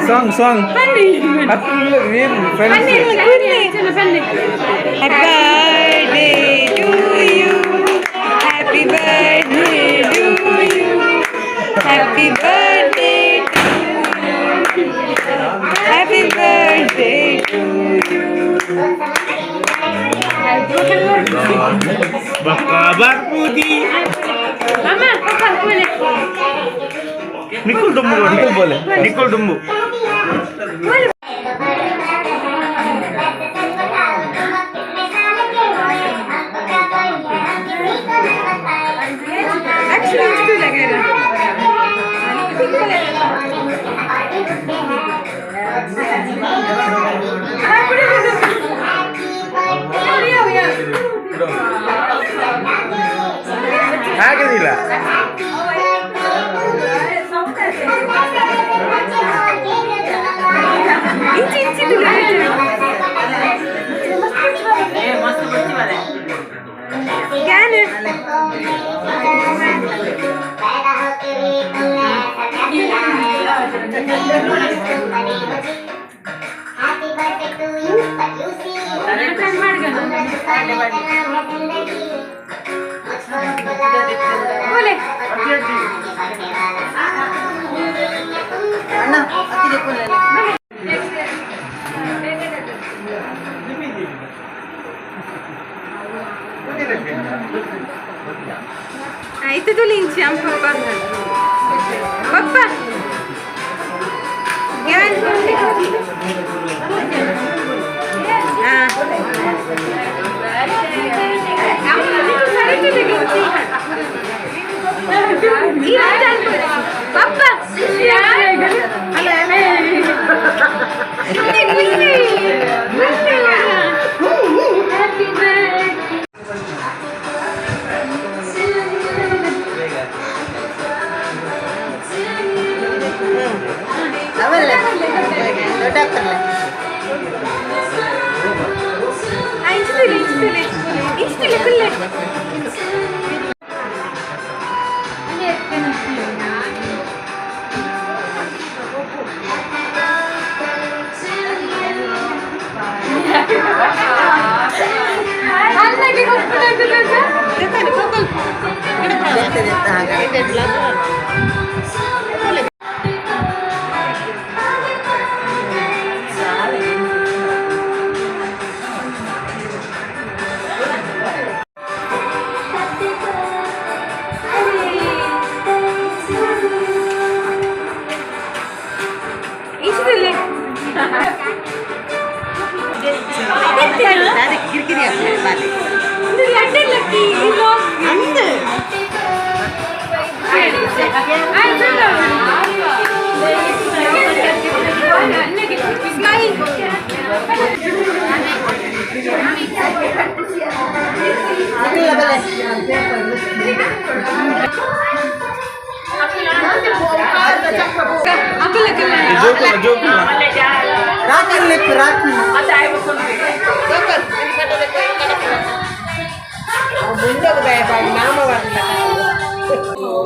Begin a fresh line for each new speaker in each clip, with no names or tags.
Song song.
Happy birthday to you. Happy birthday to you. Happy birthday to you. Happy birthday to you.
Nicole Dumbu, Nicole बोले, Nicol डुम्बू। ಆಗಿದಿಲ್ಲ.
ಆಯ್ತು ತುಲಿಂಚಿ ಅಮ್ಮ papa papa ಯಾನ್ papa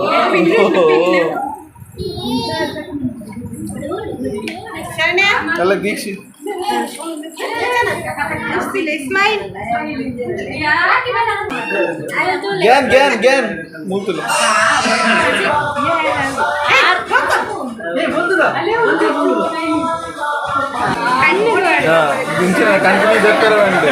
happy birthday.
ಅಲ್ಲ ದೀಕ್ಷಿ. Gyan Gyan Gyan ಮೂತುಲ. Continue ದಕ್ಕರ ಉಂಟು.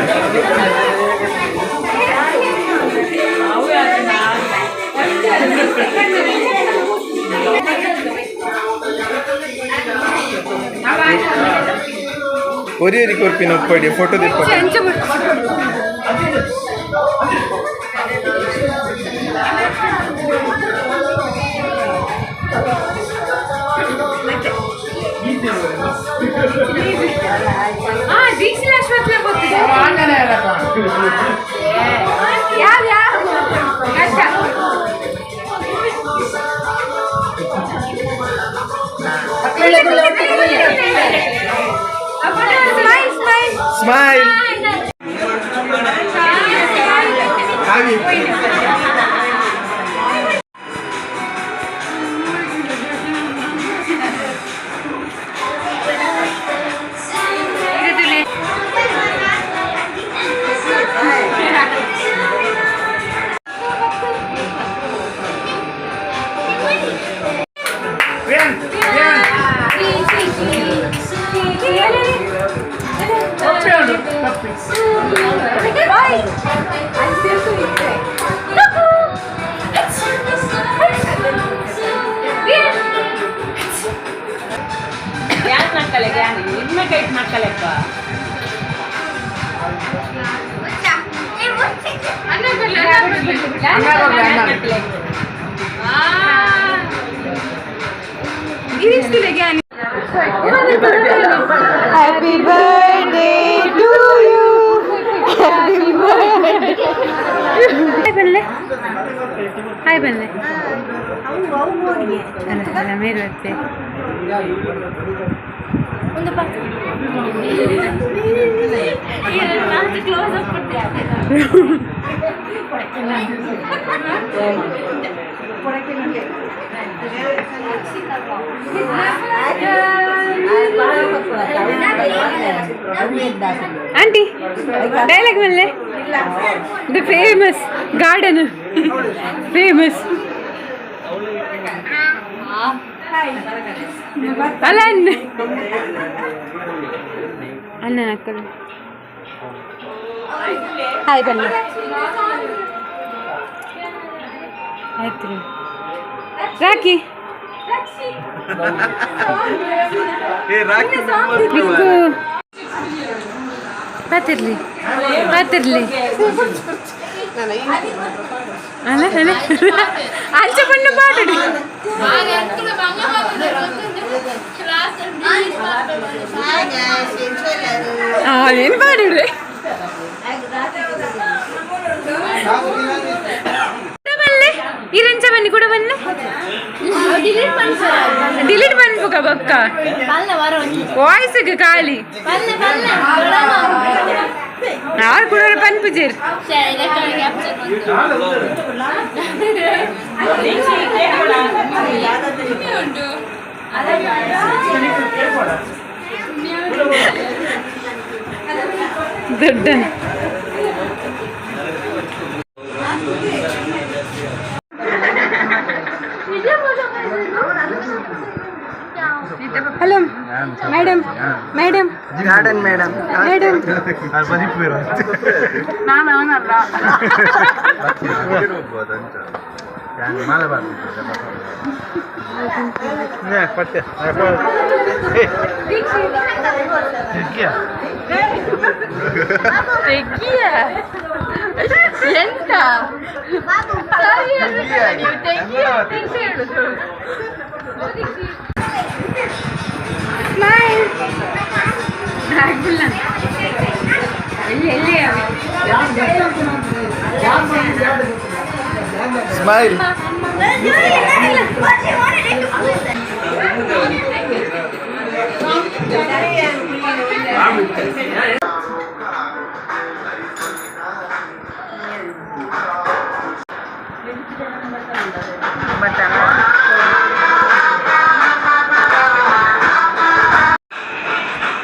ಒರಿ ಒರಿ ಕೊರ್ಪಿನ ಉಪ್ಪಡಿ photo ದಿಪ್ಪ.
Smile, smile.
Smile.
Happy birthday to you. Happy birthday. Hi ಬನ್ಲೆ, ಹಾಯ್ ಬನ್ಲೆ. ಅಲ್ಲ ಅಲ್ಲ, ಮೇರು ಅತ್ತೆ. ಆಂಟಿ, ಡೈಲಾಗ್ ಬನ್ಲೆ. The famous garden, famous ಅಲ್ಲ. ಅಣ್ಣ, ಅಣ್ಣನ ಅಕ್ಕಳು. ಹಾಯ್ ಬನ್ನಿ. ಆಯ್ತು ರೀ. ರಾಕಿ.
ಏ ರಾಕಿ.
ನಿಕ್ಕು ಪಾತಿರ್ಲಿ, ಪಾತಿರ್ಲಿ. ಅಲ್ಲ ಅಲ್ಲ, ಅಂಚ ಬಣ್ಣ ಪಾಡಡಿ. ಏನು ಪಾಡಿಡ್ರಿ? ಬಲ್ಲೆ ಇರಂಚ ಬನ್ನಿ ಕೂಡ ಬನ್ನಿ. ಡಿಲೀಟ್ ಪನ್ಪುಕ ಬೊಕ್ಕ ವಾಯ್ಸ್ಗೆ ಖಾಲಿ ಆರು ಕೂಡ ಪನ್ಪುಜೇರ್. ದೊಡ್ಡ. Hello madam, madam.
Garden madam.
Madam.
ನಾನು ಅವನಲ್ಲ.
ತೆಗಿಯ ಎಂತ? ಹೇಳುದು. ಸ್ಮೈಲ್. ಆಗ್ಬಿಲ್ಲ. ಎಲ್ಲಿ ಎಲ್ಲಿ?
ಸ್ಮೈಲ್.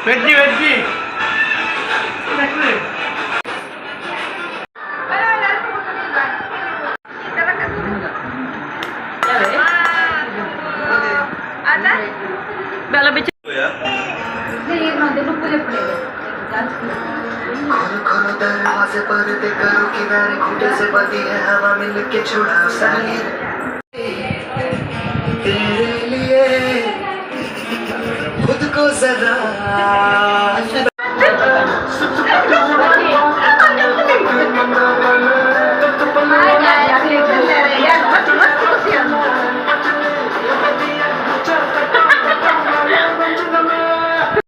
Veggie veggie.
खोलो दरवाजे, पर्दे करो किनारे, घूंटे से बंदी है हवा, मिल के छुड़ाओ सारी। तेरे लिए खुद को जरा